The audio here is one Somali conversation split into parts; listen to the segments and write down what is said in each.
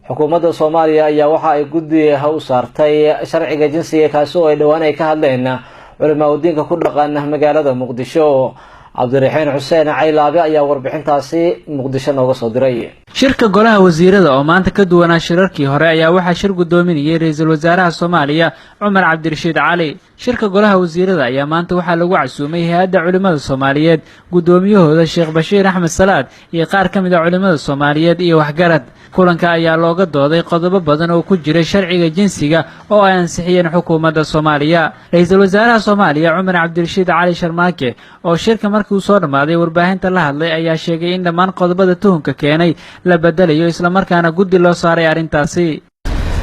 Xukuumadda Soomaaliya ayaa waxa ay guddi u saartay sharciga jinsiga, kaasi oo ay dhowaan ay ka hadleen culimaa udiinka ku dhaqan magaalada Muqdisho. Cabdiraxiin Xuseen Caylaabe ayaa warbixintaasi Muqdisho nooga soo diray. Shirka golaha wasiirada oo maanta ka duwanaa shirarkii hore ayaa waxaa shir guddoominayay ra-iisul wasaaraha Soomaaliya, Cumar Cabdirashiid Cali. Shirka golaha wasiirada ayaa maanta waxaa lagu casuumay hay-adda culimmada Soomaaliyeed, guddoomiyahooda Sheekh Bashiir Axmed Salaad iyo qaar ka mid ah culimmada Soomaaliyeed iyo waxgarad. Kulanka ayaa looga dooday qodobo badan oo ku jiray sharciga jinsiga oo ay ansixiyeen xukuumadda Soomaaliya. Ra-iisul wasaaraha Soomaaliya, Cumar Cabdirashiid Cali Sharmaake, oo shirka markii uu soo dhammaaday warbaahinta la hadlay, ayaa sheegay in dhammaan qodobada tuhunka keenay la bedelayo, islamarkaana guddi loo saaray arrintaasi.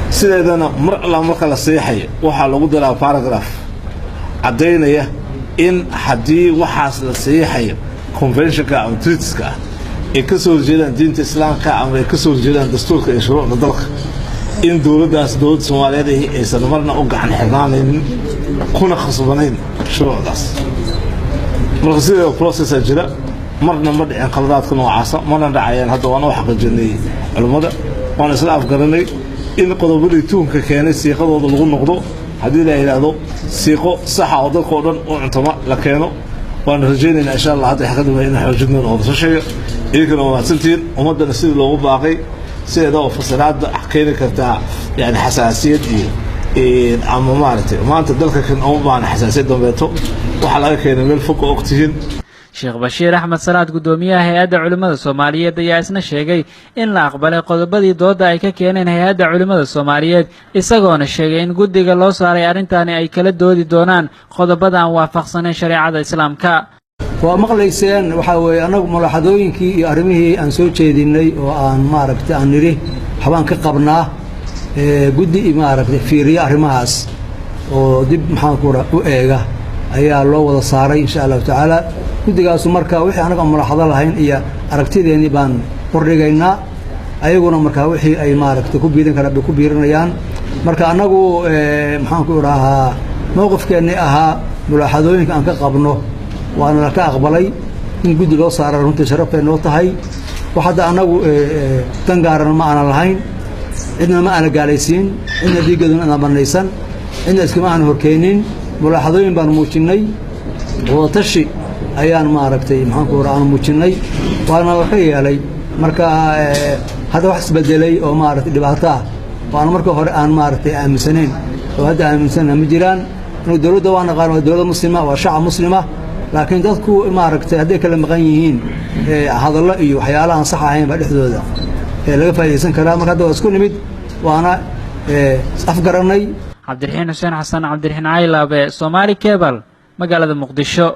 Sideedana mar allaa marka la saxiixayo waxaa lagu daraa paragraph caddaynaya in haddii waxaas la saxiixayo conventionka ama treatiska ah ay ka soo horjeedaan diinta Islaamka ama ay ka soo horjeedaan dastuurka iyo shuruucda dalka, in dowladdaas, dowladda Soomaaliyeed, aysan marna u gacan xirnaanaynin kuna khasbanayn shuruucdaas. Marka sideeda processa jira, marna ma dhicin khaladaadka noocaasa, mana dhacayaan. Hadda waana u xaqiijinay culimmada, waana isla afgaranay in qodobadii tuhunka keenay siiqadooda lagu noqdo, haddii la yidhaahdo siiqo saxa oo dadka oo dhan u cuntama la keeno. Waana rajaynaynaa, insha Allah, hadda ka dambeeya inaan xoojin doono wadasashiga. Idinkana waa mahadsantihiin. Ummaddana sidii loogu baaqay, sideeda oo fasiraadda keeni kartaa yani xasaasiyad iyo ama maaragtay, maanta dalka kan uma baahna xasaasiyad dambeeto. Waxaa laga keenay meel fog oo ogtihiin. Sheekh Bashiir Axmed Salaad, guddoomiyaha hay-adda culimmada Soomaaliyeed, ayaa isna sheegay in la aqbalay qodobadii doodda ay ka keeneen hay-adda culimmada Soomaaliyeed, isagoona sheegay in guddiga loo saaray arrintaani ay kala doodi doonaan qodobada aan waafaqsanayn shareecada Islaamka. Waa maqlayseen. Waxaa weeye, annagu mulaaxadooyinkii iyo arrimihii aan soo jeedinay oo aan maaragtay aan nidhi waxbaan ka qabnaa, guddi maaragtay fiiriya arrimahaas oo dib maxaan ku u eega ayaa loo wada saaray, insha Allahu tacaala. Guddigaasu marka wixii annaga mulaaxado lahayn iyo aragtideennii baan hordhigaynaa, ayaguna markaa wixii ay maaragtay ku biirin karaan bay ku biirinayaan. Marka annagu, maxaan ku idhaahaa, mowqifkeennii ahaa mulaaxadooyinka aan ka qabno waana la ka aqbalay. In guddi loo saara runtii sharafay noo tahay. Wax hadda annagu dan gaarana ma aanan lahayn, cidna ma aana gaalaysiin, cidna dhiiggeeduna aanan banaysan, cidna iskama aanan horkeenin. Mulaaxadooyin baan muujinnay, wadatashi ayaan maaragtay maxaan ku aan muujinnay, waana la ka yeelay. Marka hadda wax isbedelay oo maaragtay dhibaato ah oo aan marka hore aan maaragtay aaminsanayn oo hadda aaminsana ma jiraan. Inu dowladda waa naqaan, waa dowlad Muslima, waa shacab Muslima, laakiin dadku maaragtay hadday kala maqan yihiin, hadallo iyo waxyaalahaan sax ahayn baa dhexdooda laga faa'idaysan karaa. Marka hadda waa isku nimid, waana is afgarannay. Cabdiraxiin Xuseen Xasan, Cabdiraxiin Caylaabe, Somaali Cable, magaalada Muqdisho.